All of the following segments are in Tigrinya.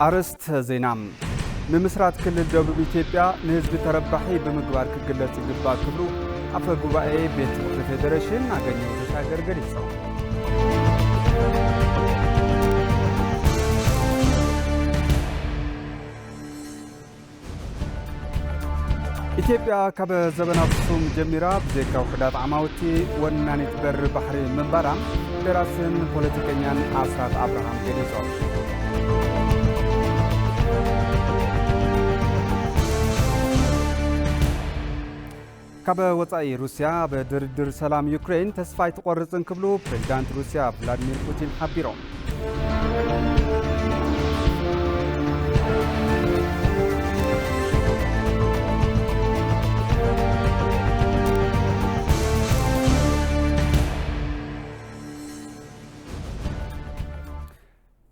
ኣርእስተ ዜና። ምምስራት ክልል ደቡብ ኢትዮጵያ ንህዝቢ ተረባሒ ብምግባር ክግለጽ ይግባእ ክብሉ ኣፈ ጉባኤ ቤት ምኽሪ ፌዴሬሽን ኣገኘሁ ተሻገር ገሊጾም። ኢትዮጵያ ካብ ዘበን ኣኽሱም ጀሚራ ብዘይካ ውሑዳት ዓማውቲ ወናኒት በሪ ባሕሪ ምንባራ ደራስን ፖለቲከኛን ኣስራት ኣብርሃም ገሊጾም። ካብ ወጻኢ፣ ሩስያ ኣብ ድርድር ሰላም ዩክሬን ተስፋ ኣይትቖርጽን ክብሉ ፕሬዚዳንት ሩስያ ቭላድሚር ፑቲን ሓቢሮም።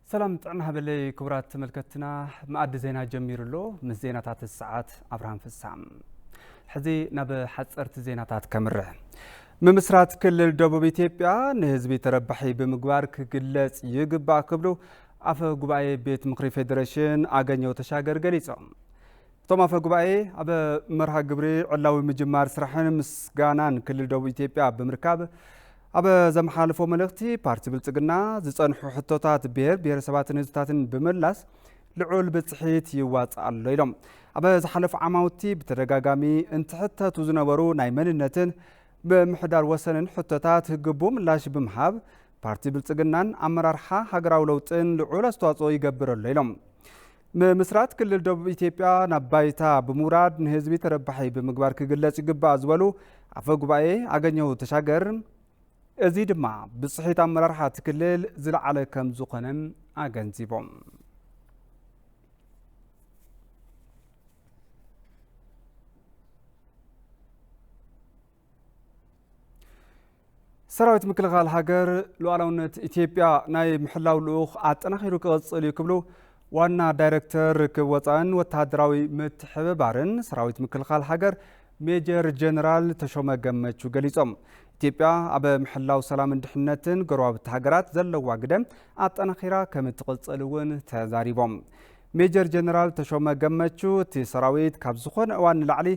ሰላም ጥዕና ሃበለይ ክቡራት ተመልከትና፣ መኣዲ ዜና ጀሚሩ ኣሎ። ምስ ዜናታት ሰዓት ኣብርሃም ፍስሃ። ሕዚ ናብ ሓጸርቲ ዜናታት ከምርሕ። ምምስራት ክልል ደቡብ ኢትዮጵያ ንህዝቢ ተረባሒ ብምግባር ክግለጽ ይግባእ ክብሉ ኣፈ ጉባኤ ቤት ምኽሪ ፌዴሬሽን ኣገኘሁ ተሻገር ገሊጾም። እቶም ኣፈ ጉባኤ ኣብ መርሃ ግብሪ ዕላዊ ምጅማር ስራሕን ምስጋናን ክልል ደቡብ ኢትዮጵያ ብምርካብ ኣብ ዘመሓልፎ መልእኽቲ፣ ፓርቲ ብልጽግና ዝጸንሑ ሕቶታት ብሔር ብሔረሰባትን ህዝብታትን ብምምላስ ልዑል ብጽሒት ይዋጽእ ኣሎ ኢሎም። ኣብ ዝሓለፉ ዓማውቲ ብተደጋጋሚ እንትሕተቱ ዝነበሩ ናይ መንነትን ምምሕዳር ወሰንን ሕቶታት ግቡእ ምላሽ ብምሃብ፣ ፓርቲ ብልጽግናን ኣመራርሓ ሃገራዊ ለውጥን ልዑል ኣስተዋጽኦ ይገብር ኣሎ ኢሎም። ምምስራት ክልል ደቡብ ኢትዮጵያ ናብ ባይታ ብምውራድ ንህዝቢ ተረባሒ ብምግባር ክግለጽ ይግባእ ዝበሉ ኣፈ ጉባኤ ኣገኘሁ ተሻገር፣ እዚ ድማ ብጽሒት ኣመራርሓ እቲ ክልል ዝለዓለ ከም ዝኾነ ኣገንዚቦም። ሰራዊት ምክልኻል ሃገር ሉዓላውነት ኢትዮጵያ ናይ ምሕላው ልኡኽ ኣጠናኺሩ ክቕጽል እዩ ክብሉ ዋና ዳይሬክተር ርክብ ወጻእን ወተሃደራዊ ምትሕብባርን ሰራዊት ምክልኻል ሃገር ሜጀር ጀነራል ተሾመ ገመቹ ገሊጾም። ኢትዮጵያ ኣብ ምሕላው ሰላምን ድሕነትን ጎረባብቲ ሃገራት ዘለዋ ግደ ኣጠናኺራ ከም እትቕጽል እውን ተዛሪቦም። ሜጀር ጀነራል ተሾመ ገመቹ፣ እቲ ሰራዊት ካብ ዝኾነ እዋን ንላዕሊ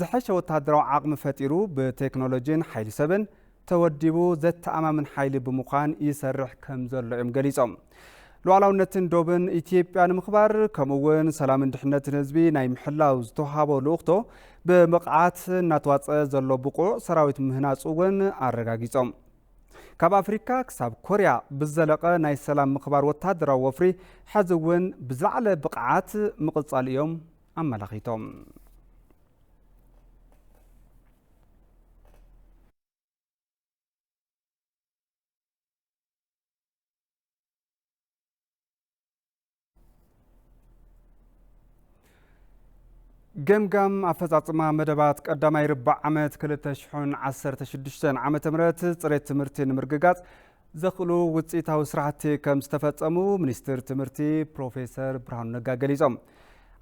ዝሐሸ ወተሃደራዊ ዓቕሚ ፈጢሩ፣ ብቴክኖሎጂን ሓይሊ ሰብን ተወዲቡ ዘተኣማምን ሓይሊ ብምዃን ይሰርሕ ከም ዘሎ እዮም ገሊጾም። ሉዓላውነትን ዶብን ኢትዮጵያ ንምኽባር፣ ከምኡ እውን ሰላምን ድሕነትን ህዝቢ ናይ ምሕላው ዝተውሃቦ ልኡኽቶ ብብቕዓት እናተዋጸ ዘሎ ብቑዕ ሰራዊት ምህናጹ እውን ኣረጋጊጾም። ካብ ኣፍሪካ ክሳብ ኮርያ ብዝዘለቐ ናይ ሰላም ምኽባር ወተሃደራዊ ወፍሪ፣ ሐዚ እውን ብዝለዓለ ብቕዓት ምቕጻሉ እዮም ኣመላኺቶም። ገምጋም ኣፈጻጽማ መደባት ቀዳማይ ርባዕ ዓመት ክልተ ሽሕን ዓሰርተ ሽዱሽተን ዓመተ ምህረት ጽሬት ትምህርቲ ንምርግጋጽ ዘኽእሉ ውጽኢታዊ ስራሕቲ ከም ዝተፈጸሙ ሚኒስትር ትምህርቲ ፕሮፌሰር ብርሃኑ ነጋ ገሊጾም።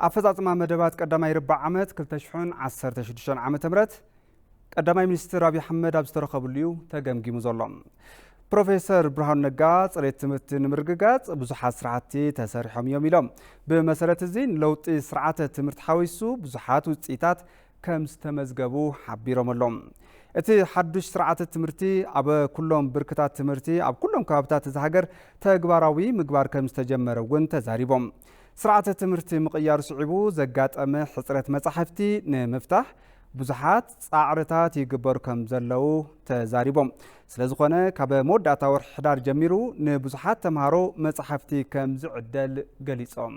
ኣፈጻጽማ መደባት ቀዳማይ ርባዕ ዓመት ክልተ ሽሕን ዓሰርተ ሽዱሽተን ዓመተ ምህረት ቀዳማይ ሚኒስትር ኣብይ ኣሕመድ ኣብ ዝተረኸብሉ እዩ ተገምጊሙ ዘሎ። ፕሮፌሰር ብርሃኑ ነጋ፣ ጽሬት ትምህርቲ ንምርግጋጽ ብዙሓት ስራሕቲ ተሰሪሖም እዮም ኢሎም። ብመሰረት እዚ፣ ንለውጢ ስርዓተ ትምህርቲ ሓዊሱ ብዙሓት ውጽኢታት ከም ዝተመዝገቡ ሓቢሮም ኣለዉ። እቲ ሓዱሽ ስርዓተ ትምህርቲ ኣብ ኩሎም ብርክታት ትምህርቲ ኣብ ኩሎም ከባብታት እዛ ሃገር ተግባራዊ ምግባር ከም ዝተጀመረ እውን ተዛሪቦም። ስርዓተ ትምህርቲ ምቕያሩ ስዒቡ ዘጋጠመ ሕጽረት መጻሕፍቲ ንምፍታሕ ብዙሓት ጻዕርታት ይግበሩ ከም ዘለዉ ተዛሪቦም። ስለ ዝኾነ፣ ካብ መወዳእታ ወርሒ ሕዳር ጀሚሩ ንብዙሓት ተምሃሮ መጻሕፍቲ ከም ዝዕደል ገሊጾም።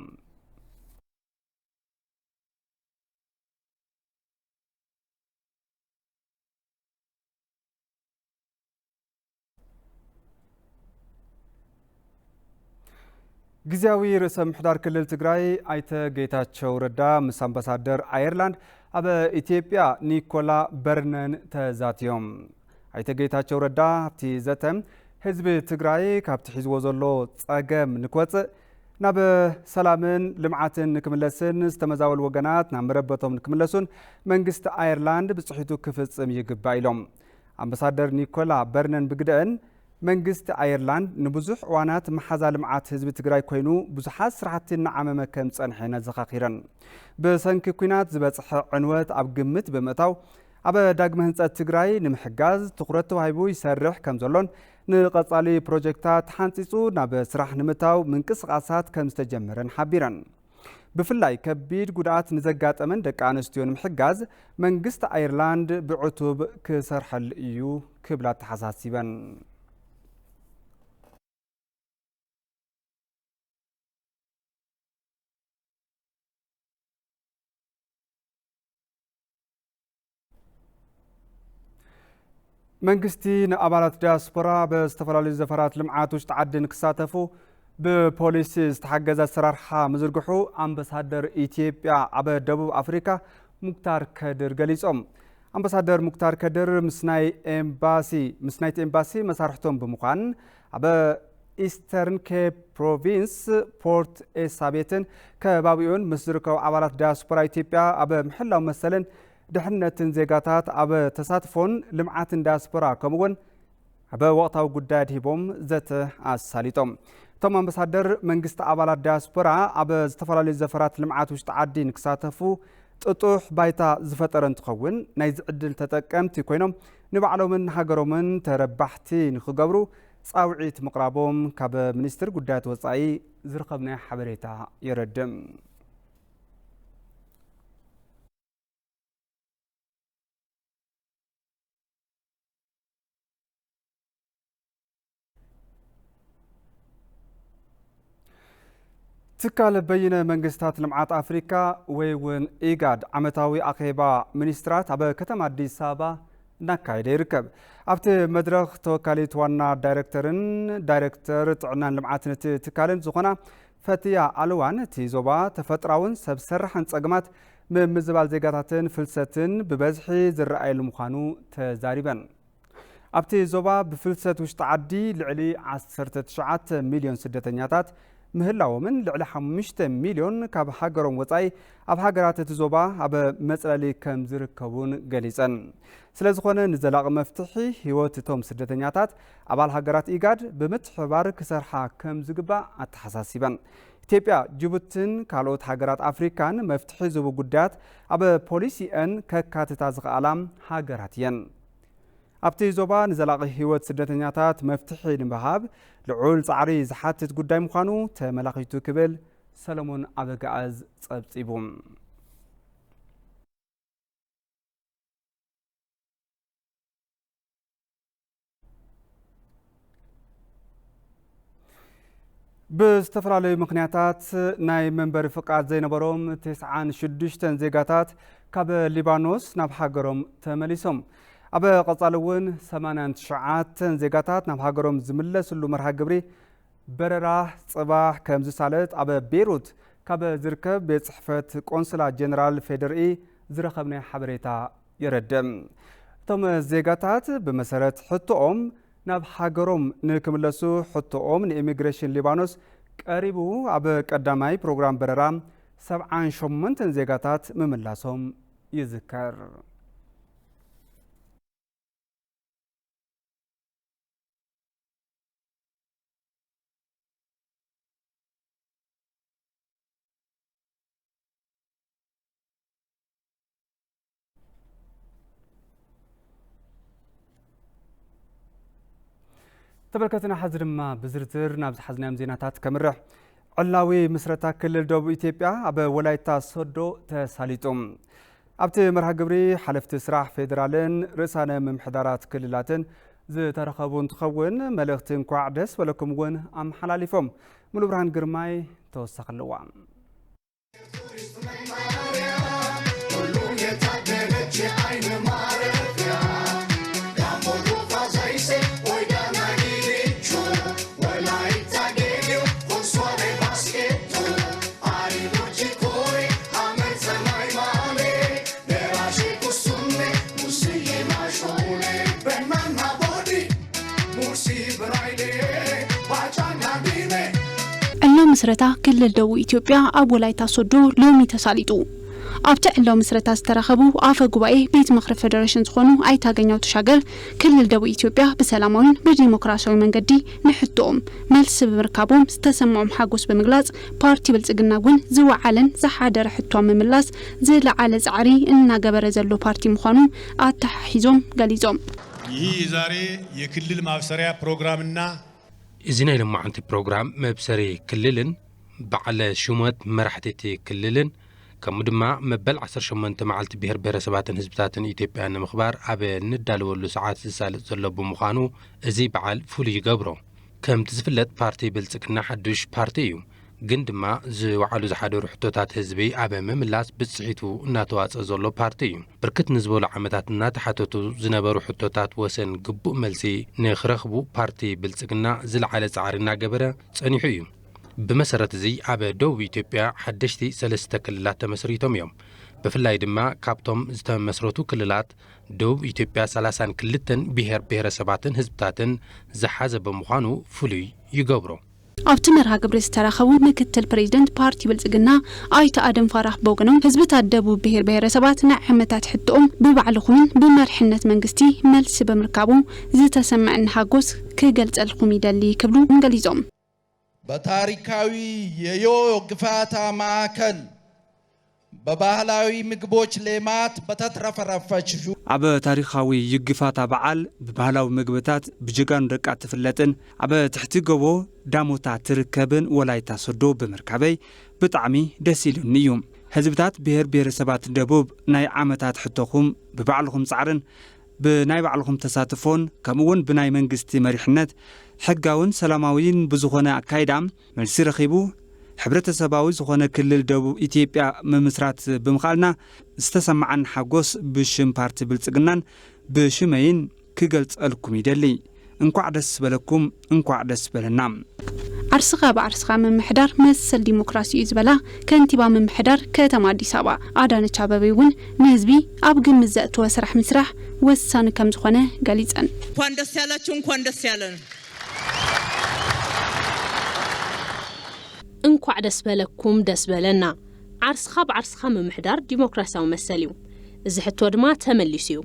ግዝያዊ ርእሰ ምሕዳር ክልል ትግራይ ኣይተ ጌታቸው ረዳ ምስ ኣምባሳደር ኣየርላንድ ኣብ ኢትዮጵያ ኒኮላ በርነን ተዛትዮም። ኣይተ ጌታቸው ረዳ ኣብቲ ዘተ፣ ህዝቢ ትግራይ ካብቲ ሒዝዎ ዘሎ ጸገም ንክወጽእ፣ ናብ ሰላምን ልምዓትን ንክምለስን ዝተመዛበሉ ወገናት ናብ መረበቶም ንክምለሱን መንግስቲ ኣየርላንድ ብጽሒቱ ክፍጽም ይግባእ ኢሎም። ኣምባሳደር ኒኮላ በርነን ብግደአን፣ መንግስቲ ኣየርላንድ ንብዙሕ እዋናት መሓዛ ልምዓት ህዝቢ ትግራይ ኮይኑ ብዙሓት ስራሕቲ እናዓመመ ከም ዝጸንሐ እየን ኣዘኻኺረን። ብሰንኪ ኲናት ዝበጽሐ ዕንወት ኣብ ግምት ብምእታው ኣብ ዳግመ ህንጸት ትግራይ ንምሕጋዝ ትኹረት ተዋሂቡ ይሰርሕ ከም ዘሎን ንቐጻሊ ፕሮጀክታት ተሓንጺጹ ናብ ስራሕ ንምእታው ምንቅስቓሳት ከም ዝተጀመረን ሓቢረን። ብፍላይ ከቢድ ጉድኣት ንዘጋጠመን ደቂ ኣንስትዮ ንምሕጋዝ መንግስቲ ኣየርላንድ ብዕቱብ ክሰርሐሉ እዩ ክብላ ኣተሓሳሲበን። መንግስቲ ንኣባላት ዲያስፖራ ኣብ ዝተፈላለዩ ዘፈራት ልምዓት ውሽጢ ዓዲ ንክሳተፉ ብፖሊሲ ዝተሓገዘ ኣሰራርሓ ምዝርግሑ ኣምባሳደር ኢትዮጵያ ኣብ ደቡብ ኣፍሪካ ሙክታር ከድር ገሊጾም። ኣምባሳደር ሙክታር ከድር ምስ ናይ ኤምባሲ፣ ምስ ናይቲ ኤምባሲ መሳርሕቶም ብምዃን ኣብ ኢስተርን ኬፕ ፕሮቪንስ ፖርት ኤሳቤትን ከባቢኡን ምስ ዝርከቡ ኣባላት ዲያስፖራ ኢትዮጵያ ኣብ ምሕላው መሰልን ድሕነትን ዜጋታት ኣብ ተሳትፎን ልምዓትን ዲያስፖራ ከምኡውን ኣብ ወቕታዊ ጉዳይ ኣድሂቦም ዘተ ኣሳሊጦም። እቶም ኣምባሳደር መንግስቲ ኣባላት ዲያስፖራ ኣብ ዝተፈላለዩ ዘፈራት ልምዓት ውሽጢ ዓዲ ንክሳተፉ ጥጡሕ ባይታ ዝፈጠረ እንትኸውን ናይዚ ዕድል ተጠቀምቲ ኮይኖም ንባዕሎምን ንሃገሮምን ተረባሕቲ ንክገብሩ ጻውዒት ምቕራቦም ካብ ሚኒስትር ጉዳያት ወጻኢ ዝረኸብናዮ ሓበሬታ የረድእ። ትካል በይነ መንግስታት ልምዓት ኣፍሪካ ወይ እውን ኢጋድ ዓመታዊ ኣኼባ ሚኒስትራት ኣብ ከተማ ኣዲስ ኣበባ እናካየደ ይርከብ። ኣብቲ መድረኽ ተወካሊት ዋና ዳይሬክተርን ዳይሬክተር ጥዕናን ልምዓትን እቲ ትካልን ዝኾና ፈትያ ኣልዋን እቲ ዞባ ተፈጥራውን ሰብ ሰራሕን ጸገማት ምምዝባል ዜጋታትን ፍልሰትን ብበዝሒ ዝረኣየሉ ምዃኑ ተዛሪበን። ኣብቲ ዞባ ብፍልሰት ውሽጢ ዓዲ ልዕሊ ዓሰርተ ትሽዓተ ሚልዮን ስደተኛታት ምህላዎምን ልዕሊ ሓሙሽተ ሚልዮን ካብ ሃገሮም ወጻኢ ኣብ ሃገራት እቲ ዞባ ኣብ መጽለሊ ከም ዝርከቡን ገሊጸን። ስለ ዝኾነ ንዘላቒ መፍትሒ ህይወት እቶም ስደተኛታት ኣባል ሃገራት ኢጋድ ብምትሕብባር ክሰርሓ ከም ዝግባእ ኣተሓሳሲበን። ኢትዮጵያ፣ ጅቡትን ካልኦት ሃገራት ኣፍሪካን መፍትሒ ዝህቡ ጉዳያት ኣብ ፖሊሲአን ከካትታ ዝኸኣላ ሃገራት እየን። ኣብቲ ዞባ ንዘላቒ ህይወት ስደተኛታት መፍትሒ ንምሃብ ልዑል ጻዕሪ ዝሓትት ጉዳይ ምዃኑ ተመላኺቱ ክብል ሰለሞን ኣበጋኣዝ ጸብጺቡ። ብዝተፈላለዩ ምኽንያታት ናይ መንበሪ ፍቓድ ዘይነበሮም ተስዓን ሽዱሽተን ዜጋታት ካብ ሊባኖስ ናብ ሃገሮም ተመሊሶም። ኣብ ቀጻሊ እውን ሰማንያን ትሽዓተን ዜጋታት ናብ ሃገሮም ዝምለስሉ መርሃ ግብሪ በረራ ጽባሕ ከም ዝሳለጥ ኣብ ቤይሩት ካብ ዝርከብ ቤት ጽሕፈት ቆንስላ ጀነራል ፌደርኢ ዝረኸብናዮ ሓበሬታ የረድእ። እቶም ዜጋታት ብመሰረት ሕቶኦም ናብ ሃገሮም ንክምለሱ ሕቶኦም ንኢሚግሬሽን ሊባኖስ ቀሪቡ ኣብ ቀዳማይ ፕሮግራም በረራ ሰብዓን ሸሞንተን ዜጋታት ምምላሶም ይዝከር። ተመልከትና፣ ሐዚ ድማ ብዝርዝር ናብ ዝሓዝናዮም ዜናታት ከምርሕ። ዕላዊ ምስረታ ክልል ደቡብ ኢትዮጵያ ኣብ ወላይታ ሶዶ ተሳሊጡ። ኣብቲ መርሃ ግብሪ ሓለፍቲ ስራሕ ፌዴራልን ርእሳነ ምምሕዳራት ክልላትን ዝተረኸቡ እንትኸውን፣ መልእኽቲ እንኳዕ ደስ በለኩም እውን ኣመሓላሊፎም። ሙሉብርሃን ግርማይ ተወሳኺ ኣለዋ። ዕላዊ ምስረታ ክልል ደቡብ ኢትዮጵያ ኣብ ወላይታ ሶዶ ሎሚ ተሳሊጡ። ኣብቲ ዕላዊ ምስረታ ዝተረኸቡ ኣፈ ጉባኤ ቤት ምኽሪ ፌደሬሽን ዝኾኑ ኣይተ ኣገኘው ተሻገር፣ ክልል ደቡብ ኢትዮጵያ ብሰላማዊን ብዲሞክራሲያዊ መንገዲ ንሕቶኦም መልሲ ብምርካቦም ዝተሰምዖም ሓጎስ ብምግላጽ፣ ፓርቲ ብልጽግና እውን ዝወዓለን ዝሓደረ ሕቶ ኣብ ምምላስ ዝለዓለ ጻዕሪ እናገበረ ዘሎ ፓርቲ ምዃኑ ኣተሓሒዞም ገሊጾም። ይህ የዛሬ የክልል ማብሰሪያ ፕሮግራምና እዚ ናይ ሎማዓንቲ ፕሮግራም መብሰሪ ክልልን በዓለ ሹመት መራሕቲ እቲ ክልልን ከምኡ ድማ መበል ዓሰርተ ሸሞንተ መዓልቲ ብሄር ብሄረሰባትን ህዝብታትን ኢትዮጵያ ንምኽባር ኣብ ንዳለወሉ ሰዓት ዝሳለጥ ዘሎ ብምዃኑ እዚ በዓል ፍሉይ ይገብሮ። ከምቲ ዝፍለጥ ፓርቲ ብልጽግና ሓዱሽ ፓርቲ እዩ። ግን ድማ ዝወዓሉ ዝሓደሩ ሕቶታት ህዝቢ ኣብ ምምላስ ብጽሒቱ እናተዋጸ ዘሎ ፓርቲ እዩ። ብርክት ንዝበሉ ዓመታት እናተሓተቱ ዝነበሩ ሕቶታት ወሰን ግቡእ መልሲ ንኽረኽቡ ፓርቲ ብልጽግና ዝለዓለ ጻዕሪ እናገበረ ጸኒሑ እዩ። ብመሰረት እዚ ኣብ ደቡብ ኢትዮጵያ ሓደሽቲ ሰለስተ ክልላት ተመስሪቶም እዮም። ብፍላይ ድማ ካብቶም ዝተመስረቱ ክልላት ደቡብ ኢትዮጵያ ሰላሳን ክልተን ብሄር ብሄረሰባትን ህዝብታትን ዝሓዘ ብምዃኑ ፍሉይ ይገብሮ። ኣብቲ መርሃ ግብሪ ዝተረኸቡ ምክትል ፕሬዚደንት ፓርቲ ብልጽግና ኣይተ ኣደም ፋራህ ብወገኖም፣ ህዝብታት ደቡብ ብሄር ብሄረሰባት ናይ ዓመታት ሕቶኦም ብባዕልኹምን ብመርሕነት መንግስቲ መልሲ ብምርካቡ ዝተሰመዐኒ ሓጎስ ክገልጸልኩም ይደሊ ክብሉ ገሊጾም። በታሪካዊ የዮ ግፋታ ማዕከል በባህላዊ ምግቦች ሌማት በተትረፈረፈች ሹ ኣብ ታሪኻዊ ይግፋታ በዓል ብባህላዊ ምግብታት ብጀጋኑ ደቃ ትፍለጥን ኣብ ትሕቲ ጎቦ ዳሞታ ትርከብን ወላይታ ሶዶ ብምርካበይ ብጣዕሚ ደስ ኢሉኒ እዩ። ህዝብታት ብሄር ብሄረሰባት ደቡብ ናይ ዓመታት ሕቶኹም ብባዕልኹም ጻዕርን ብናይ ባዕልኹም ተሳትፎን ከምኡ እውን ብናይ መንግስቲ መሪሕነት ሕጋውን ሰላማዊን ብዝኾነ ኣካይዳ መልሲ ረኺቡ ሕብረተሰባዊ ዝኾነ ክልል ደቡብ ኢትዮጵያ ምምስራት ብምኽኣልና ዝተሰማዓኒ ሓጎስ ብሽም ፓርቲ ብልጽግናን ብሽመይን ክገልጸልኩም ይደሊ። እንኳዕ ደስ በለኩም፣ እንኳዕ ደስ በለና። ዓርስኻ ብዓርስኻ ምምሕዳር መሰል ዲሞክራሲ እዩ ዝበላ ከንቲባ ምምሕዳር ከተማ ኣዲስ ኣበባ ኣዳነች ኣበቤ እውን ንህዝቢ ኣብ ግምት ዘእተወ ስራሕ ምስራሕ ወሳኒ ከም ዝኾነ ገሊጸን። እንኳን ደስ ያላችሁ፣ እንኳን ደስ ያለን። እንኳዕ ደስ በለኩም ደስ በለና። ዓርስኻ ብዓርስኻ ምምሕዳር ዲሞክራሲያዊ መሰል እዩ። እዚ ሕቶ ድማ ተመሊሱ እዩ።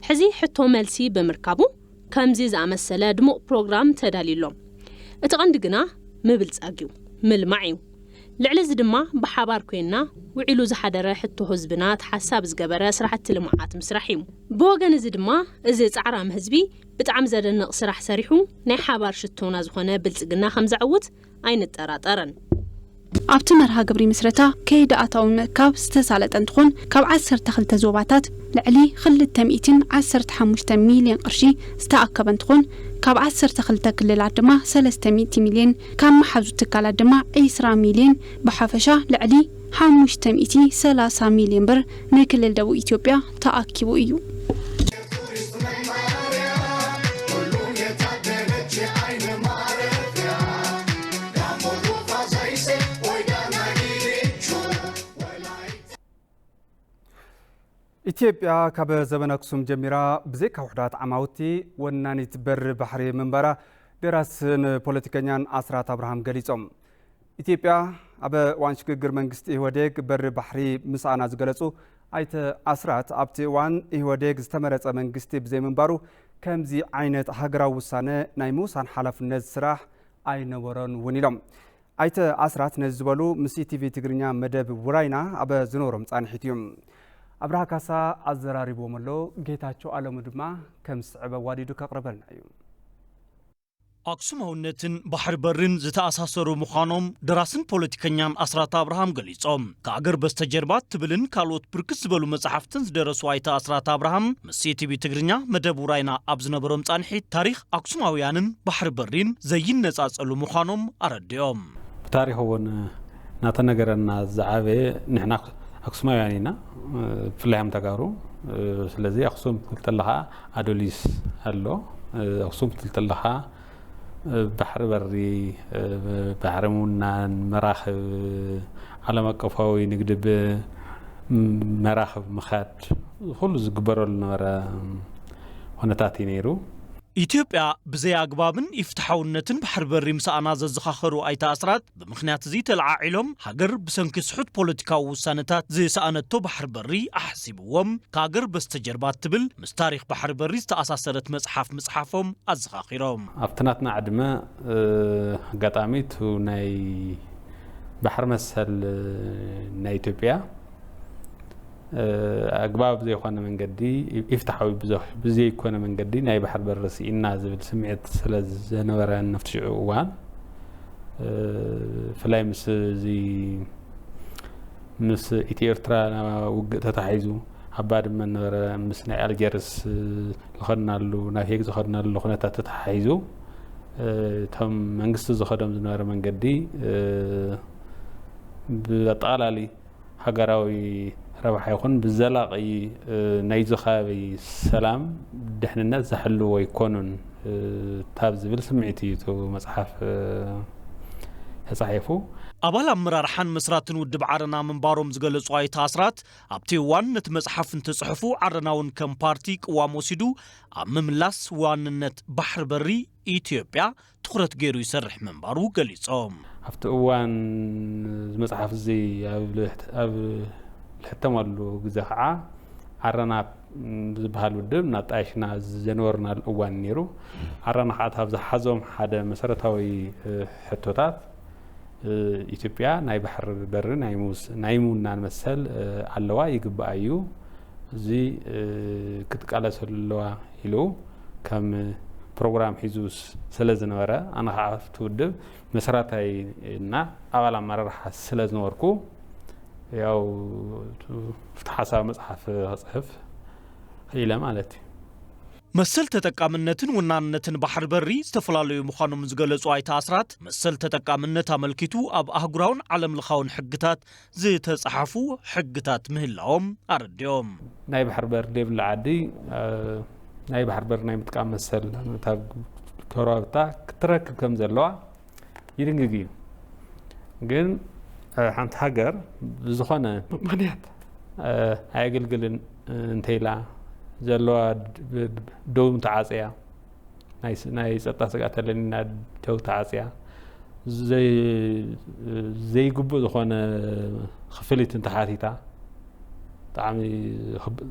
ሕዚ ሕቶ መልሲ ብምርካቡ ከምዚ ዝኣመሰለ ድሙቕ ፕሮግራም ተዳልዩ ኣሎ። እቲ ቀንዲ ግና ምብልጻግ እዩ፣ ምልማዕ እዩ። ልዕሊ እዚ ድማ ብሓባር ኮይንና ውዒሉ ዝሓደረ ሕቶ ህዝብና ተሓሳቢ ዝገበረ ስራሕቲ ልምዓት ምስራሕ እዩ። ብወገን እዚ ድማ እዚ ጻዕራም ህዝቢ ብጣዕሚ ዘደንቕ ስራሕ ሰሪሑ ናይ ሓባር ሽቶና ዝኾነ ብልጽግና ከም ዘዕውት ኣይንጠራጠርን። ኣብቲ መርሃ ግብሪ ምስረታ ከይዲ ኣታዊ ምእካብ ዝተሳለጠ እንትኾን ካብ ዓሰርተ ክልተ ዞባታት ልዕሊ ክልተ ሚእትን ዓሰርተ ሓሙሽተ ሚልዮን ቅርሺ ዝተኣከበ እንትኾን ካብ ዓሰርተ ክልተ ክልላት ድማ ሰለስተ ሚእቲ ሚልዮን ካብ መሓዙ ትካላት ድማ ዒስራ ሚልዮን ብሓፈሻ ልዕሊ ሓሙሽተ ሚእቲ ሰላሳ ሚልዮን ብር ንክልል ደቡብ ኢትዮጵያ ተኣኪቡ እዩ። ኢትዮጵያ ካብ ዘበን ኣክሱም ጀሚራ ብዘይካ ውሑዳት ዓማውቲ ወናኒት በሪ ባሕሪ ምንባራ ደራስን ፖለቲከኛን ኣስራት ኣብርሃም ገሊጾም። ኢትዮጵያ ኣብ እዋን ሽግግር መንግስቲ ኢህወዴግ በሪ ባሕሪ ምስኣና ዝገለጹ ኣይተ ኣስራት ኣብቲ እዋን ኢህወዴግ ዝተመረጸ መንግስቲ ብዘይምንባሩ ከምዚ ዓይነት ሃገራዊ ውሳነ ናይ ምውሳን ሓላፍነት ስራሕ ኣይነበሮን እውን ኢሎም። ኣይተ ኣስራት ነዚ ዝበሉ ምስ ኢቲቪ ትግርኛ መደብ ውራይና ኣብ ዝነበሮም ጻንሒት እዩ። ኣብርሃ ካሳ ኣዘራሪብዎም ኣሎ፣ ጌታቸው ኣለሙ ድማ ከም ዝስዕብ ኣዋዲዱ ከቕርበልና እዩ። ኣክሱማውነትን ባሕሪ በሪን ዝተኣሳሰሩ ምዃኖም ደራስን ፖለቲከኛን ኣስራት ኣብርሃም ገሊጾም። ከኣገር በስተጀርባ ትብልን ካልኦት ብርክት ዝበሉ መጻሕፍትን ዝደረሱ ኣይተ ኣስራት ኣብርሃም ምስ ኢቲቪ ትግርኛ መደብ ውራይና ኣብ ዝነበሮም ጻንሒት ታሪኽ ኣክሱማውያንን ባሕሪ በሪን ዘይነጻጸሉ ምዃኖም ኣረዲኦም። ብታሪኽ እውን እናተነገረና ዝዓበየ ንሕና ኣክሱማውያን ኢና፣ ብፍላይ ከም ተጋሩ። ስለዚ ኣክሱም ክትብል ከለኻ ኣዶሊስ ኣሎ፣ ኣክሱም ክትብል ከለኻ ባሕሪ በሪ፣ ባሕሪ ምውናን፣ መራኽብ፣ ዓለም ኣቀፋዊ ንግዲ ብመራኽብ ምኻድ፣ ኩሉ ዝግበረሉ ዝነበረ ኩነታት እዩ ነይሩ። ኢትዮጵያ ብዘይ ኣግባብን ኢፍትሓውነትን ባሕሪ በሪ ምስኣና ዘዘኻኸሩ ኣይተ ኣስራት፣ ብምኽንያት እዚ ተለዓዒሎም፣ ሃገር ብሰንኪ ስሑት ፖለቲካዊ ውሳነታት ዝሰኣነቶ ባሕሪ በሪ ኣሕሲብዎም፣ ከሃገር በስተጀርባ እትብል ምስ ታሪኽ ባሕሪ በሪ ዝተኣሳሰረት መጽሓፍ ምጽሓፎም ኣዘኻኺሮም። ኣብቲ ናትና ዕድመ፣ እ፣ ኣጋጣሚ እቱ ናይ ባሕሪ መሰል፣ እ፣ ናይ ኢትዮጵያ፣ እ፣ ኣግባብ ዘይኮነ መንገዲ፣ ኢፍትሓዊ ብዘ-፣ ብዘይኮነ መንገዲ ናይ ባሕሪ በሪ ስኢና ዝብል ስምዒት ስለ ዘነበረ፣ ኣብቲ ሽዑ እዋን፣ እ፣ ብፍላይ ምስ እዚ፣ ምስ ኢትዮ ኤርትራ ውግእ ተታሒዙ፣ ኣብ ባድመ ነበረ፣ ምስ ናይ ኣልጀርስ ዝኸድናሉ፣ ናብ ሄግ ዝኸድናሉ ኩነታት ተታሒዙ፣ እ፣ እቶም መንግስቲ ዝኸዶም ዝነበረ መንገዲ፣ እ፣ ብኣጠቓላሊ ሃገራዊ ረብሓ ይኹን ብዘላቒ፣ እ፣ ናይዚ ከባቢ ሰላም፣ ድሕንነት ዘሕልዎ ኣይኮኑን፣ እ፣ ካብ ዝብል ስምዒት እዩ እቲ መጽሓፍ፣ እ፣ ተጻሒፉ። ኣባል ኣመራርሓን መስራትን ውድብ ዓረና ምንባሮም ዝገለጹ ኣይተ ኣስራት፣ ኣብቲ እዋን ነቲ መጽሓፍ እንትጽሕፉ፣ ዓረና እውን ከም ፓርቲ ቅዋም ወሲዱ ኣብ ምምላስ ዋንነት ባሕሪ በሪ ኢትዮጵያ ትኹረት ገይሩ ይሰርሕ ምንባሩ ገሊጾም። ኣብቲ እዋን እዚ መጽሓፍ እዚ ኣብ ልሕት-፣ ኣብ ልሕተመሉ ግዜ ኸዓ፣ ዓረና ዝበሃል ውድብ እናጣየሽና ዘነበርናሉ እዋን ነይሩ። ዓረና ኸዓ ኣብ ዝሓዞም ሓደ መሰረታዊ፣ እ፣ ሕቶታት፣ እ፣ ኢትዮጵያ ናይ ባሕሪ በሪ ናይ ምውስ-፣ ናይ ምውናን መሰል፣ እ፣ ኣለዋ፣ ይግባኣ እዩ። እዚ፣ እ፣ ክትቃለሰሉ ኣለዋ ኢሉ ከም ፕሮግራም ሒዙ ስ-፣ ስለ ዝነበረ፣ ኣነ ኸዓ ኣብቲ ውድብ መስራታይ እና ኣባል ኣመራርሓ ስለ ዝነበርኩ፣ ያው፣ እቲ ሓሳብ መጽሓፍ ክጽሕፍ ክኢለ ማለት እዩ። መሰል ተጠቃምነትን ውናንነትን ባሕሪ በሪ ዝተፈላለዩ ምዃኖም ዝገለጹ ኣይተ ኣስራት፣ መሰል ተጠቃምነት ኣመልኪቱ ኣብ ኣህጉራውን ዓለምለኻውን ሕግታት ዝተጻሓፉ ሕግታት ምህላዎም ኣረዲኦም። ናይ ባሕሪ በር ዘይብላ ዓዲ፣ እ፣ ናይ ባሕሪ በር ናይ ምጥቃም መሰል እታ ጎረባብታ ክትረክብ ከም ዘለዋ ይድንግግ እዩ። ግን፣ እ፣ ሓንቲ ሃገር ብዝኾነ ምኽንያት፣ እ፣ ኣየገልግልን እንተኢላ፣ ዘለዋ ድ-፣ ብ-፣ ብ-፣ ደው እንተዓጽያ፣ ናይ ስ-፣ ናይ ጸጥታ ስግኣት ኣለኒ ኢላ ደው ተዓጽያ፣ ዘይ-፣ ዘይግቡእ ዝኾነ ክፍሊት እንተሓቲታ፣ ብጣዕሚ ክብ-፣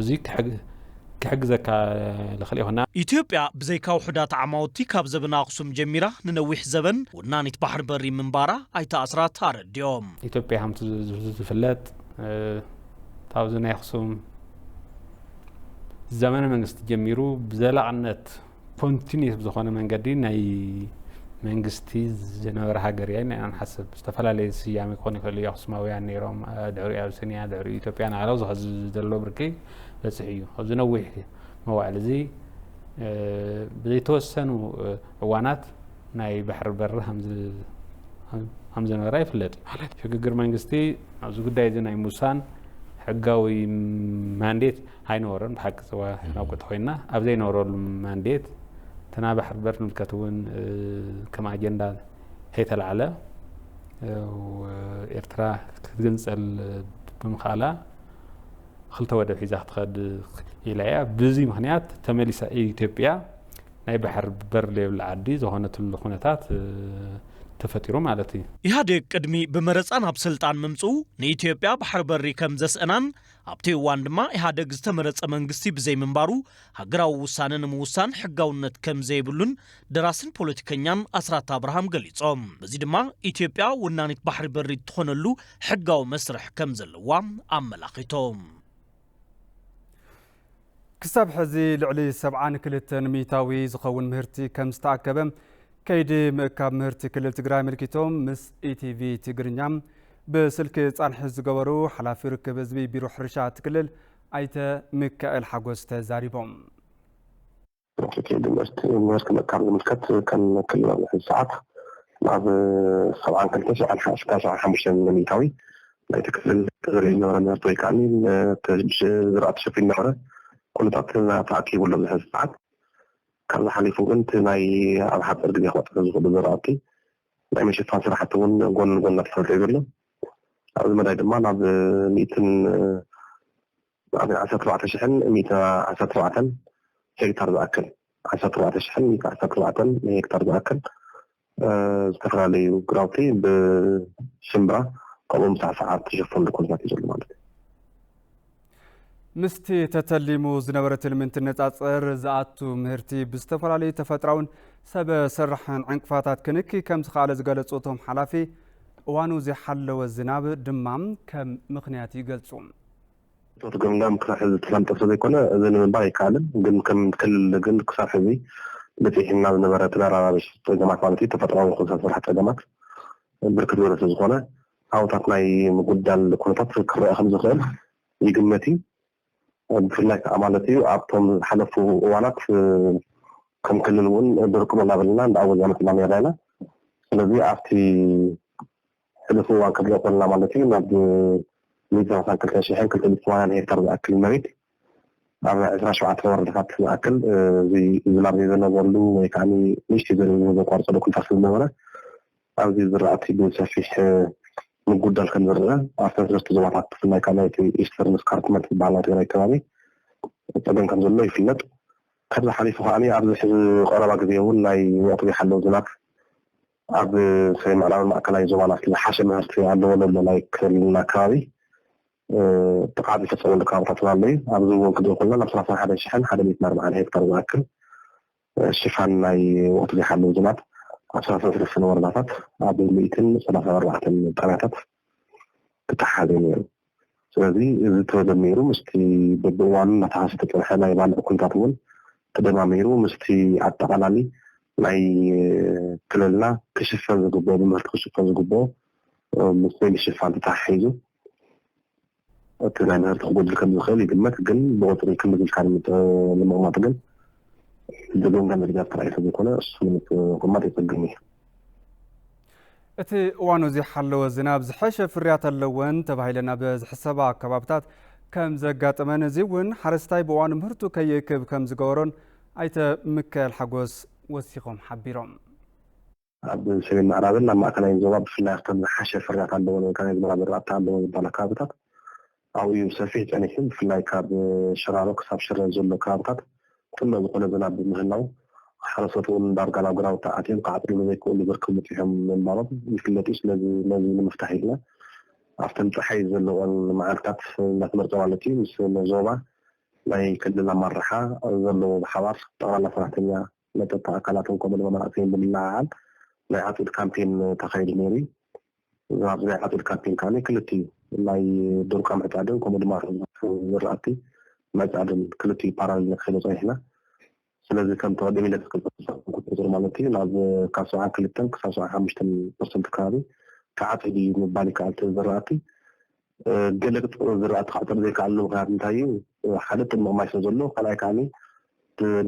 እዚ ክሕግ-፣ ክሕግዘካ ንኽእል ይኹና። ኢትዮጵያ ብዘይካ ውሑዳት ዓማውቲ ካብ ዘበነ ኣኽሱም ጀሚራ ንነዊሕ ዘበን ወናኒት ባሕሪ በሪ ምንባራ ኣይተ ኣስራት ኣረዲኦም። ኢትዮጵያ ከምቲ ዝ-፣ ዝ-፣ ዝፍለጥ፣ እ፣ ካብዚ ናይ ኣኽሱም ዘመነ መንግስቲ ጀሚሩ ብዘላቕነት ኮንቲኒየስ ብዝኾነ መንገዲ ናይ መንግስቲ ዝነበረ ሃገር እያ ኢና ንሓስብ። ዝተፈላለየ ስያሜ ክኾን ይኽእል እዩ። ኣኽሱማውያን ነይሮም፣ እ፣ ድሕሪኡ ኣብስንያ፣ ድሕሪኡ ኢትዮጵያ እናበለ ኣብዚ ኸዚ ዘሎ ብርኪ በፂሑ እዩ። ኣብዚ ነዊሕ መዋዕል እዚ፣ እ፣ ብዘይተወሰኑ፣ እ፣ እዋናት ናይ ባሕሪ በር ከም ዝ-፣ ከም ዝነበራ ይፍለጥ እዩ። ማለት ሽግግር መንግስቲ ኣብዚ ጉዳይ እዚ ናይ ምውሳን ሕጋዊ ማንዴት ኣይነበሮን። ብሓቂ ጽዋ ናብ ቁጥሪ ኮይና ኣብ ዘይነበረሉ ማንዴት እቲ ናይ ባሕሪ በር ዝምልከት እውን፣ እ፣ ከም ኣጀንዳ ከይተላዕለ፣ እ፣ ኤርትራ ክትግንጸል ብምኽኣላ ክልተ ወደብ ሒዛ ክትኸድ ኢላ እያ። ብዚ ምኽንያት ተመሊሳ ኢትዮጵያ ናይ ባሕሪ በር ዘይብላ ዓዲ ዝኾነትሉ ኩነታት፣ እ፣ ተፈጢሩ ማለት እዩ። ኢህኣዴግ ቅድሚ ብመረጻ ናብ ስልጣን ምምጽኡ ንኢትዮጵያ ባሕሪ በሪ ከም ዘስእናን ኣብቲ እዋን ድማ ኢህኣደግ ዝተመረጸ መንግስቲ ብዘይምንባሩ ሃገራዊ ውሳነ ንምውሳን ሕጋውነት ከም ዘይብሉን ደራስን ፖለቲከኛን ኣስራት ኣብርሃም ገሊጾም። በዚ ድማ ኢትዮጵያ ወናኒት ባሕሪ በሪ እትኾነሉ ሕጋዊ መስርሕ ከም ዘለዋ ኣመላኺቶም። ክሳብ ሕዚ ልዕሊ ሰብዓን ክልተን ሚእታዊ ዝኸውን ምህርቲ ከም ዝተኣከበ ከይዲ ምእካብ ምህርቲ ክልል ትግራይ ኣመልኪቶም ምስ ኢቲቪ ትግርኛ ብስልኪ ጻንሒት ዝገበሩ ሓላፊ ርክብ ህዝቢ ቢሮ ሕርሻ እቲ ክልል ኣይተ ሚካኤል ሓጎስ ተዛሪቦም። እቲ ምህርቲ ምህርቲ ምእካብ ዝምልከት ከም ክልል ኣብዚ ሕዚ ሰዓት ናብ ሰብዓን ክልተ ሽሕን ሓምሳ ሓሙሽተ ሚእታዊ ናይቲ ክልል ተዘሪኡ ዝነበረ ምህርቲ ወይ ከዓ ዝራእቲ ተሸፊኑ ነበረ ኩነታት ተኣኪቡ ኣሎ ኣብዚ ሕዚ ሰዓት። ካብዚ ሓሊፉ ግን እቲ ናይ ኣብ ሓፂር ግዜ ክበፅሑ ዝኽእሉ ዘራእቲ ናይ ምሽፋን ስራሕቲ እውን ጎን ንጎን እናተሰርሐ እዩ ዘሎ። ኣብዚ መዳይ ድማ ናብ ሚእትን፣ ናብ ዓሰርተ ኣርባዕተ ሽሕን ሚእትን ዓሰርተ ኣርባዕተን ሄክታር ዝኣክል ዓሰርተ ኣርባዕተ ሽሕን ዓሰርተ ኣርባዕተን ሄክታር ዝኣክል ዝተፈላለዩ ግራውቲ ብሽምብራ ከምኡ ምስ ዓሳዓር ትሽፈንሉ ኩነታት እዩ ዘሎ ማለት እዩ። ምስቲ ተተሊሙ ዝነበረ ትልሚ እንትነጻጸር ዝኣቱ ምህርቲ ብዝተፈላለዩ ተፈጥራውን ሰብ ሰራሕን ዕንቅፋታት ክንኪ ከም ዝኸኣለ ዝገለጹ እቶም ሓላፊ፣ እዋኑ ዘይሓለወ ዝናብ ድማ ከም ምኽንያት ይገልጹ። እቶት ገምጋም ክሳብ ሕዚ ዝተፈለጠ ስለዘይኮነ እዚ ንምባል ኣይከኣልን። ግን ከም ክልል ግን ክሳብ ሕዚ በፂሕና ዝነበረ ተደራራቢ ፀገማት ማለት እዩ፣ ተፈጥራዊ ኩነታት ስራሕ ፀገማት ብርክት ዝበለ ስለዝኾነ ኣብታት ናይ ምጉዳል ኩነታት ክረአ ከም ዝኽእል ይግመት እዩ። ብፍላይ ከዓ ማለት እዩ ኣብቶም ዝሓለፉ እዋናት ከም ክልል እውን ድርቁ እናበልና እንዳኣወጃ መፅና ነርና ኢና። ስለዚ ኣብቲ ሕሉፍ እዋን ክንሪኦ ከለና ማለት እዩ ናብ ሚእቲ ሰላሳን ክልተ ሽሕን ክልተ ሚእቲ ሰማንያን ሄክታር ዝኣክል መሬት ኣብ ዕስራ ሸውዓተ ወረዳታት ዝኣክል እዚ ዝናብ ዘይዘነበሉ ወይ ከዓ ንእሽተይ ዘንቢቡ ዘቋርፀሉ ኩነታት ስለዝነበረ ኣብዚ ዝራእቲ ብሰፊሕ ምጉዳል ከም ዝረአ ኣብቲ ሰለስተ ዞባታት ብፍላይ ከዓ ናይቲ ኢስተርን ስካርፕመንት ዝበሃል ናይ ትግራይ ከባቢ ፀገም ከም ዘሎ ይፍለጥ። ካብዚ ሓሊፉ ከዓ ኣብዚ ሕዚ ቀረባ ግዜ እውን ናይ ወቅቲ ዘይሓለወ ዝናብ ኣብ ሰሜን ምዕራብን ማእከላይን ዞባና ዝሓሸ ምህርቲ ኣለዎ ዘሎ ናይ ክልልና ከባቢ ጥቕዓት ዝፈፀመሉ ከባብታት እውን ኣሎ እዩ። ኣብዚ እውን ክንሪኦ ከለና ናብ ሰላሳን ሓደን ሽሕን ሓደ ሚእትን ኣርባዓን ሄክታር ዝኣክል ሽፋን ናይ ወቅቲ ዘይሓለወ ዝናብ ኣብ ሰላሳን ሰለስተን ወረዳታት ኣብ ሚእትን ሰላሳን ኣርባዕተን ጣብያታት ክተሓዝ እዩ ነይሩ። ስለዚ እዚ ተደሚሩ ምስቲ በብእዋኑ እናተሃሰ ተፀንሐ ናይ ባልዕ ኩነታት እውን ተደማሚሩ ምስቲ ኣጠቓላሊ ናይ ክልልና ክሽፈን ዝግብኦ ብምህርቲ ክሽፈን ዝግብኦ ምስ ዘይምሽፋን ተተሓሒዙ እቲ ናይ ምህርቲ ክጎድል ከም ዝኽእል ይግመት። ግን ብቁፅሪ ክንዲ ኢልካ ንምጥ- ንምቕማጥ ግን ብገምጋም መደባት ተራእዩ ስለዘይኮነ እሱ ንምቕማጥ የፀግም እዩ። እቲ እዋኑ ዘይሓለወ ዝናብ ዝሐሸ ፍርያት ኣለወን ተባሂለን ኣብ ዝሕሰባ ከባብታት ከም ዘጋጠመን እዚ እውን ሓረስታይ ብእዋኑ ምህርቱ ከይእክብ ከም ዝገበሮን ኣይተ ሚካኤል ሓጎስ ወሲኾም ሓቢሮም። ኣብ ሰሜን ምዕራብን ኣብ ማእከላይን ዞባ ብፍላይ ኣብተን ዝሓሸ ፍርያት ኣለወን ወይ ከዓ ናይ ዝናብ ዝራእቲ ኣለወን ዝበሃላ ከባብታት ኣብኡ እዩ ብሰፊሕ ፀኒሑ። ብፍላይ ካብ ሸራሮ ክሳብ ሽረ ዘሎ ከባብታት ጥመ ዝኾነ ዝናብ ብምህላው ሓረስቶት እውን ዳርጋ ናብ ግራውቲ ኣትዮም ክዓፅድሉ ዘይክእሉ ብርኪ በፂሖም ምንባሮም ይፍለጥ እዩ። ስለዚ ነዚ ንምፍታሕ ኢልና ኣብተን ፀሓይ ዘለወን መዓልታት እናተመርፀ ማለት እዩ ምስ ዞባ ናይ ክልል ኣመራርሓ ዘለዎ ብሓባር ጠቕላላ ሰራሕተኛ ናይ ፀጥታ ኣካላትን ከምኡ ድማ መናእሰይን ብምልዕዓል ናይ ዓፅድ ካምፔን ተኻይዱ ነይሩ እዩ። ኣብዚ ናይ ዓፅድ ካምፔን ከዓ ክልቲኡ ናይ ድርቋ ምዕፃድን ከምኡ ድማ ዝራእቲ ምዕፃድን ክልቲኡ ፓራሌል ነካይዶ ፀኒሕና። ስለዚ ከም ተቐደም ኢለ ቁፅር ማለት እዩ ናብ ካብ ሰብዓ ክልተን ክሳብ ሰብዓ ሓሙሽተን ፐርሰንት ከባቢ ተዓፂዱ እዩ ምባል ይከኣል። እቲ ዝራእቲ ገለ ዝራእቲ ክዓፅድ ዘይከኣሉ ምክንያት እንታይ እዩ? ሓደ ጥምቕ ማይ ስለ ዘሎ፣ ካልኣይ ከዓ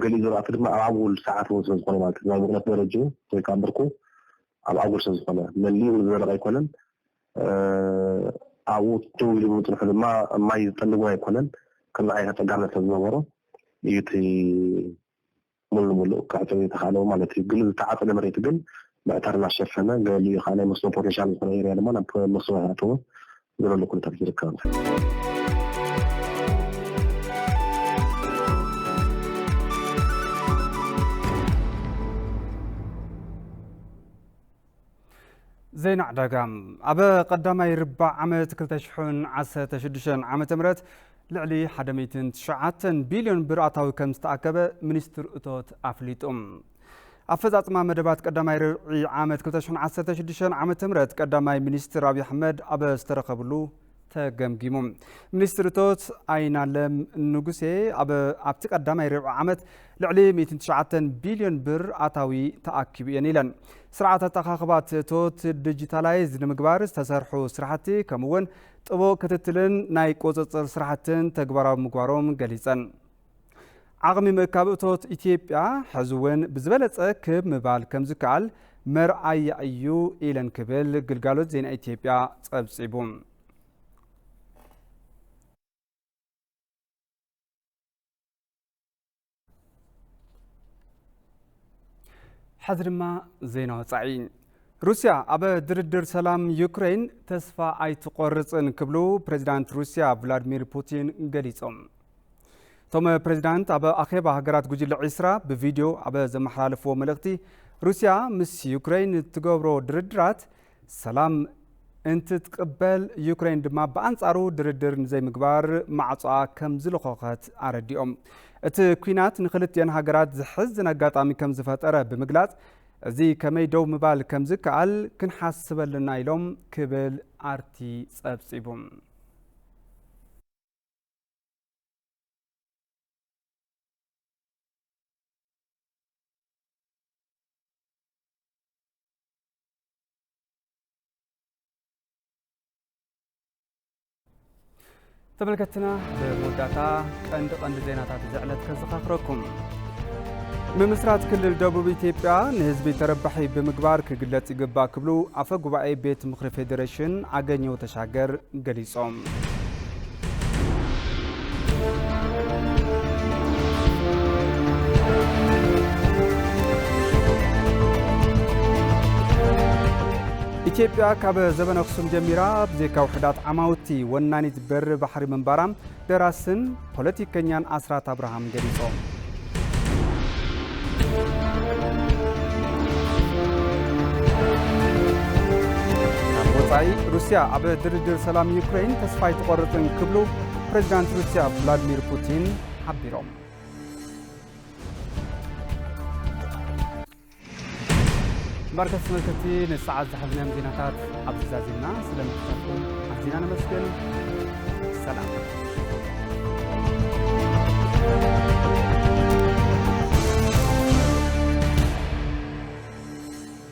ገሊኡ ዝራእቲ ድማ ኣብ ኣጉል ሰዓት እውን ስለዝኾነ ማለት እዩ። ናይ ሙቕነት ደረጅኡ ወይ ከዓ ብርኩ ኣብ ኣጉል ስለዝኾነ መሊኡ ዝደረቐ ኣይኮነን። ኣብኡ ደው ኢሉ ምፅንሑ ድማ ማይ ዝጠልብ እውን ኣይኮነን። ከምዚ ዓይነት ኣፀጋምነት ስለዝነበሮ እዩ እቲ ሙሉ ንሙሉእ ክዕፅድ ዝተኻእለ ማለት እዩ። ግን ዝተዓፀደ መሬት ግን ብዕተር እናሸፈነ ገሊኡ ከዓ ናይ መስኖ ፖቴንሻል ዝኾነ ኤርያ ድማ ናብ መስኖ ይኣተወ ዘለሉ ኩነታት ይርከብ። ዜና ዕዳጋ። ኣብ ቀዳማይ ርባዕ ዓመት ክልተ ሽሕን ዓሰርተ ሽዱሽተን ዓመተ ምህረት ልዕሊ ሓደ ሚእትን ትሽዓተን ቢልዮን ብር ኣታዊ ከም ዝተኣከበ ሚኒስትር እቶት ኣፍሊጡ። ኣፈፃፅማ መደባት ቀዳማይ ርብዒ ዓመት ክልተ ሽሕን ዓሰርተ ሽዱሽተን ዓመተ ምህረት ቀዳማይ ሚኒስትር ኣብይ ኣሕመድ ኣብ ዝተረኸብሉ ተገምጊሙ። ሚኒስትር እቶት ኣይናለም ንጉሴ ኣብ ኣብቲ ቀዳማይ ርብዒ ዓመት ልዕሊ ሚእትን ትሽዓተን ቢልዮን ብር ኣታዊ ተኣኪቡ እየን ኢለን። ስርዓት ኣተኻኽባ እቶት ዲጂታላይዝ ንምግባር ዝተሰርሑ ስራሕቲ ከምኡ እውን ጥቡቕ ክትትልን ናይ ቁፅፅር ስራሕትን ተግባራዊ ምግባሮም ገሊፀን። ዓቕሚ ምእካብ እቶት ኢትዮጵያ ሕዚ እውን ብዝበለፀ ክብ ምባል ከም ዝከኣል መርኣያ እዩ ኢለን ክብል ግልጋሎት ዜና ኢትዮጵያ ፀብፂቡ። ሕዚ ድማ ዜና ወፃኢ። ሩስያ ኣብ ድርድር ሰላም ዩክሬን ተስፋ ኣይትቆርፅን ክብሉ ፕሬዚዳንት ሩስያ ቭላድሚር ፑቲን ገሊፆም። እቶም ፕሬዚዳንት ኣብ ኣኼባ ሃገራት ጉጅለ ዒስራ ብቪድዮ ኣብ ዘመሓላለፍዎ መልእኽቲ፣ ሩስያ ምስ ዩክሬን እትገብሮ ድርድራት ሰላም እንትትቅበል፣ ዩክሬን ድማ ብኣንጻሩ ድርድር ንዘይምግባር ማዕጾኣ ከም ዝለኾኸት ኣረዲኦም። እቲ ኲናት ንክልቲኤን ሃገራት ዘሕዝን ኣጋጣሚ ከም ዝፈጠረ ብምግላጽ፣ እዚ ከመይ ደው ምባል ከም ዝከኣል ክንሓስበልና ኢሎም ክብል ኣርቲ ጸብጺቡ። ተመልከትና፣ ብመወዳእታ ቀንዲ ቀንዲ ዜናታት እዚ ዕለት ከዘኻኽረኩም። ምምስራት ክልል ደቡብ ኢትዮጵያ ንህዝቢ ተረባሒ ብምግባር ክግለጽ ይግባእ ክብሉ ኣፈ ጉባኤ ቤት ምኽሪ ፌዴሬሽን ኣገኘው ተሻገር ገሊጾም። ኢትዮጵያ ካብ ዘበነ ኣኽሱም ጀሚራ ብዘይካ ውሑዳት ዓማውቲ ወናኒት በሪ ባሕሪ ምንባራ ደራስን ፖለቲከኛን ኣስራት ኣብርሃም ገሊጾም። ካብ ወጻኢ፣ ሩስያ ኣብ ድርድር ሰላም ዩክሬን ተስፋ ኣይትቖርጽን ክብሉ ፕሬዚዳንት ሩስያ ቭላድሚር ፑቲን ሓቢሮም። እምበኣርከስ ተመልከትቲ፣ ንሰዓት ዝሓዝናዮም ዜናታት ኣብዚ ዛዚምና። ስለ ምክታትኩም ኣዚና ነመስግን። ሰላም።